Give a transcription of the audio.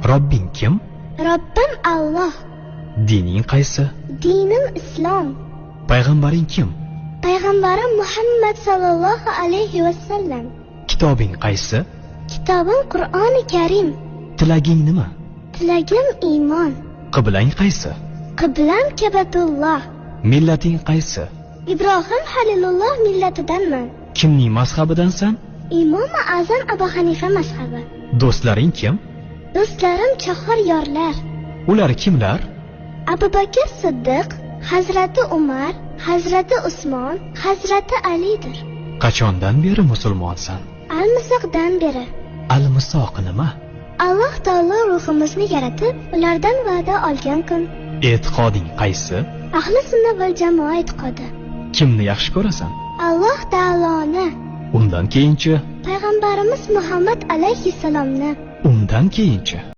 Robbing kim? Robbim Alloh. Dining qaysi? Dinim islom. Payg'ambaring kim? Payg'ambarim Muhammad sallallohu alayhi va sallam. Kitobing qaysi? Kitobim Qur'oni Karim. Tilaging nima? Tilagim iymon. Qiblang qaysi? Qiblam Kabatulloh. Millating qaysi? Ibrohim Halilulloh millatidanman. Kimning mazhabidansan? Imomi Azam Abu Hanifa mazhabi. Do'stlaring kim? Do'stlarim chahar yorlar. Ular kimlar? Abu Bakr Siddiq, Hazrati Umar, Hazrati Usmon, Hazrati Alidir. Qachondan beri musulmonsan? Almisoqdan beri. Almisoq nima? Alloh taolo ruhimizni yaratib, ulardan va'da olgan kun. E'tiqoding qaysi? Ahli sunna val jamoa e'tiqodi. Kimni yaxshi ko'rasan? Alloh taoloni. Undan keyinchi? Payg'ambarimiz Muhammad alayhissalomni. Undan keyinchi?